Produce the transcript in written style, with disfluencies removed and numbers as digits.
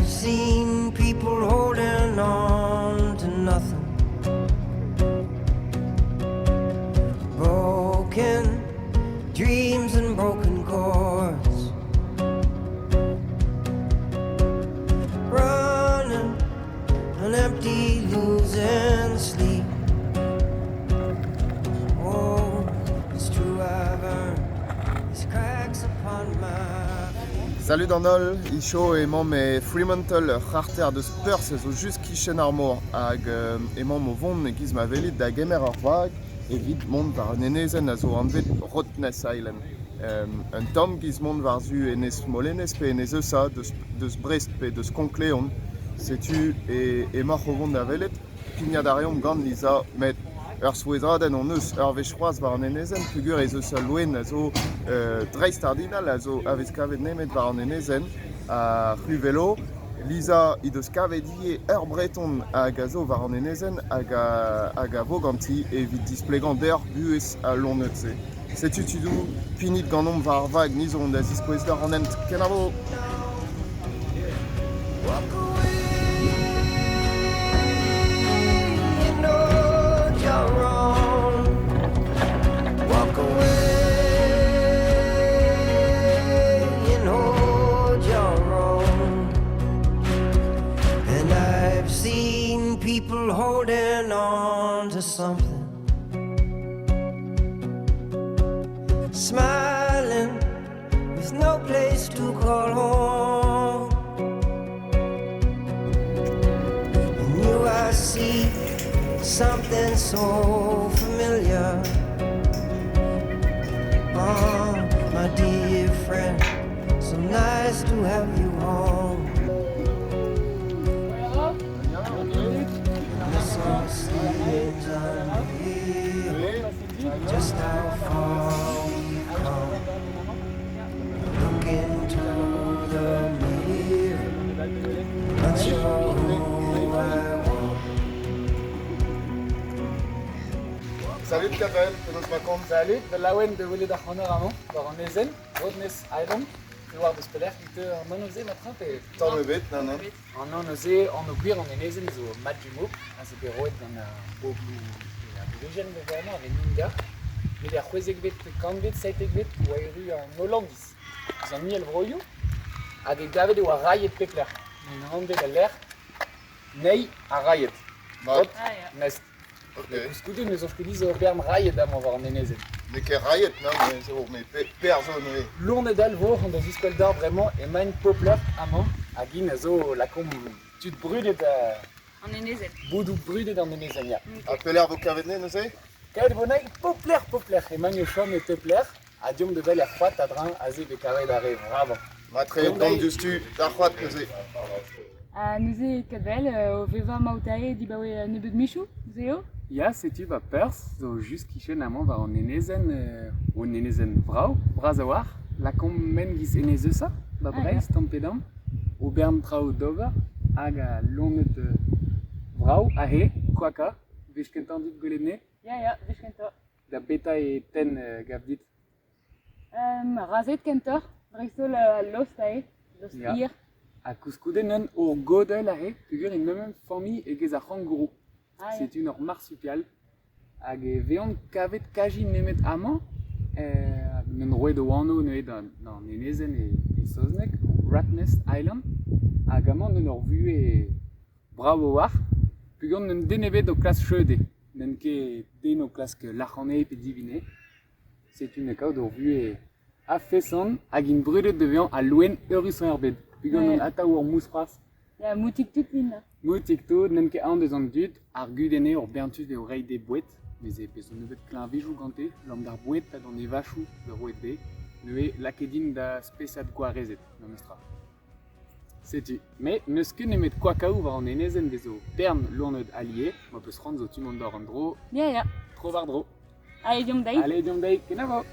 I've seen people holding on to nothing. Broken dreams and broken chords. Running an empty losing sleep. Oh, it's true I've earned these cracks upon my feet. Salut an holl, hiziv emaomp e Fremantle, ur c'harter deus Perth a zo just kichen ar mor hag emaomp o vont e-giz ma welit da gemer ur vag evit mont war un enezenn a zo anvet Rottnest Island. Un tamm giz mont war-zu enez Molenez pe enez Eusa, deus Brest pe deus Konk-Leon. Setu emaoc'h o vont da welet. Pignat a reomp gant Lisa, met ur souezhadenn hon eus ur wech c'hoazh war an enezenn peogwir ez eus ul loen a zo dreistordinal a zo a vez kavet nemet war an enezenn, ar c'huvelo. Lisa he deus kavet ivez ur Breton hag a zo war an enezenn hag a, hag a vo ganti evit displegañ deoc'h buhez al loened-se. Setu tudoù, pinit ganeomp war ar vag, ni zo hon da ziskouez deoc'h an hent. Kenavo! Walk away, you know you're wrong. Walk away and hold your own. And I've seen people holding on to something. Smiling with no place to call home. In you I see something so familiar. Oh, my dear friend, so nice to have you home. The sun seems unreal, just how far we've come. Look into the mirror, not sure who I want. Salut Katell, penaos ma kont? Salut, laouen da welet ac'hanoc'h amañ, war an ezen, Rottnest Island. Te oar deus pelec'h e teu an anv-se matra pe? Tamm ebet, nann, nann. An anv-se, anv gwir an enezenn zo Madjumo, a zo bet roet gant ar bobloù aborijen da vezañ, ar re Noongar. Met er c'hwezekvet kantved, seitekvet, oa erru an Hollandiz eus an Izelvroioù, hag e gavet e oa railhet pep lec'h. En anvet al lec'h Ney ha railhet. Mat. Nest. Ok. Koulskoude ne soñj ket dit zo ur bern railhet amañ war an enezenn. N'eo ket railhet, nann, mais zo, met perzh zo neuze. Loened all 'vo an da ziskouel deoc'h bremañ emaint pobloc'h amañ hag int a zo lakaomp tud brudet An enezenn. Boudoù brudet an enezenn, ya. Ha pelec'h 'vo kavet 'ne neuze? Kavet 'vo anezhi pop-lec'h, pop-lec'h. Emaint o chom e pep lec'h ha deomp da wel er c'hoad a-dreñv aze 'vez kavet ar re vravañ. Matre dont diouzhtu d'ar c'hoad neuze. Ha neuze Kadvel, o vevañ maout-ae dibaoe nebeut michoù, se eo? Ya, setu va perzh zo just kichen amañ war an enezenn, un enezenn vrav, bras a-walc'h. Lakaomp men giz Enez Eusa, ba Breizh, tamm pe damm. O bern traoù d'ober hag al loened vrav aze, koaka, wech kentañ dit gwelet 'ne? Ya, ya, wech kentañ. Da beta e tenn gav dit? Razhed kentoc'h, dreist-holl al lost aze, lost hir. Ha koulskoude neuze hor godell aze, peogwir int memes familh eget ar c'hangourou. Setu ur marsupial hag e vezont kavet kazi nemet amañ. N'en roet o anv neuze d'an enezenn e saozneg, Rottnest Island. Hag amañ n'eus ur vuhez brav a-walc'h peogwir n'eus den ebet o klask cheude. N'en ket den o klask lac'haneiñ pe diviner. Setu ne kaout ur vuhez a-feson hag int brudet da vezañ al loen eürusañ er bed. Peogwir n'on atav ur mousc'hoarzh. Ya, moutik-tout int. Moutik-tout, n'en ket aon deus an dud. Ar gudenn eo ur bern tud eo reiñ dezhe boued. Neuze bez zo nebeut kleñvedoù gante, 'lam d'ar boued ha d'an evachoù da roet dezhe. Neuze lakaet int da spesad gwarezet memestra. Setu. Met n'eus ket nemet koakaoù war an enezenn 'vezo bern loened alies. Ma peus c'hoant zo tu mont d'ober an dro. Ya, ya. Tro-war-dro. Allez, deomp dezhi. Allez, deomp dezhi. Kenavo.